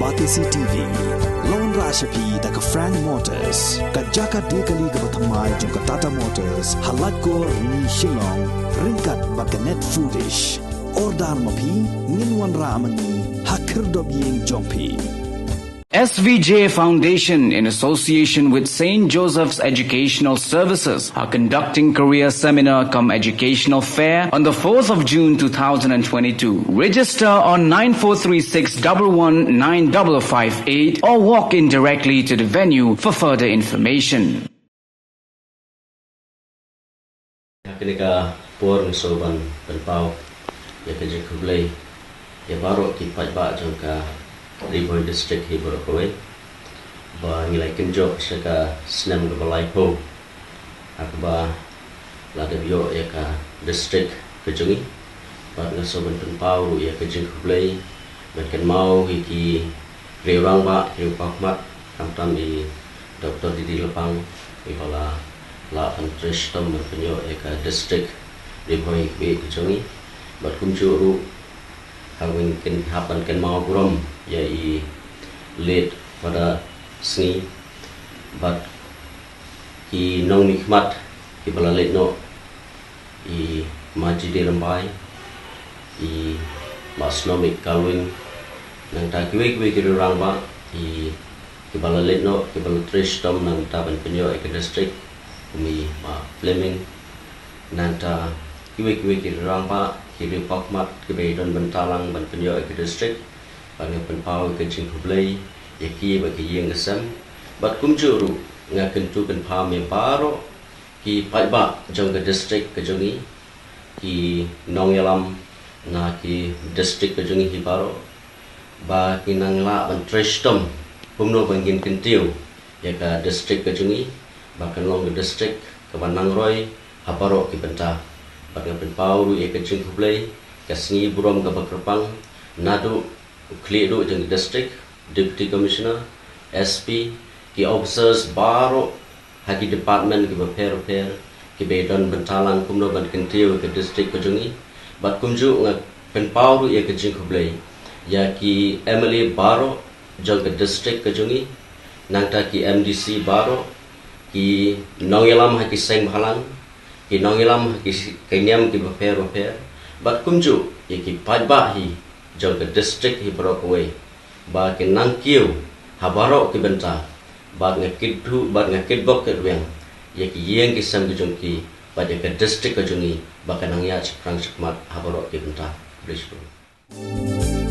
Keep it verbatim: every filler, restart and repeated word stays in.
Batesi T V. Long rah sha phi da ka Frank Motors, ka jaka de kali kaba thymmai jong ka Tata Motors, ha Laitkor, Rni, Shillong, ryngkat bad ka Net Foodish. Order ma phi, ngin wanrah ma ngi ha khyrdop ïing jong phi. S V J Foundation, in association with Saint Joseph's Educational Services, are conducting career seminar cum educational fair on the fourth of June two thousand twenty-two. Register on nine four three six double one nine double five eight or walk in directly to the venue for further information. Ha kane ka por nga sngewbha ban pynpaw ïa ka jingkhublei ïa baroh ki paidbah jong ka Ri Bhoi District hi baroh kawei, ba ngi la kynjoh sha ka snem kaba laiphew ha kaba la dep ïoh ïa ka district ka jong ngi. Bad nga sngewbha ban pynpaw ruh ïa ka jingkhublei ban kynmaw ïa ki riew rangbah, riew paw khmat, khamtam i Doctor D D Lapang, iba la lah ban trei shitom ban pynïoh ïa ka district Ri Bhoi ka jong ngi. Bad kumjuh ruh ha wing kin hap ban kynmaw burom ïa i late Father Sngi bad ki nongmihkhmat kiba la leit noh, i Ma G D Rymbai, i Ma Snomik Kalwin, nangta kiwei kiwei ki riew rangbah, i kiba la leit noh, kiba la trei shitom nangta ban pynïoh ïa ka district, kum i Ma Fleming, nangta kiwei kiwei ki riew rangbah, ki riew paw khmat, kiba ïadon bynta lang ban pynïoh ïa ka district, bad nga pynpaw ïa ka jingkhublei ïa ki bad ki ïing ki sem, bad kumjuh ruh nga kyntu kynpham ïa baroh ki paidbah jong ka district ka jong ngi, ki nongïalam na ki district ka jong ngi hi baroh, ba kin nang lah ban trei shitom kumno ban kin kyntiew ïa ka district ka jong ngi, ba kan long ka district kaba nang roi ha baroh ki bynta. Bad nga pynpaw ruh ïa ka jingkhublei, ka sngi burom kaba kyrpang naduh u khlieh duh jong ka district, Deputy Commissioner, S P, ki officers baroh ha ki department kiba pher pher, kiba ïadon bynta lang kumno ban kyntiew ïa ka district ka jong ngi. Bad kumjuh nga pynpaw ruh ïa ka jingkhublei ïa ki M L A baroh jong ka district ka jong ngi, nangta ki M D C baroh, ki nongïalam ha ki seng bhalang, ki nongïalam ha ki, ki niam kiba pher bapher, bad kumjuh ïa ki paidbah hi jong ka district hi baroh kawei, ba kin nang kiew ha baroh ki bynta, bad nga kit duh, bad nga kitbok kitrwiang ïa ki ïing ki sem ki jong ki, bad ïa ka district ka jong ngi, ba kan nang ïaid shaphrang shakhmat ha baroh ki bynta. Khublei shibun.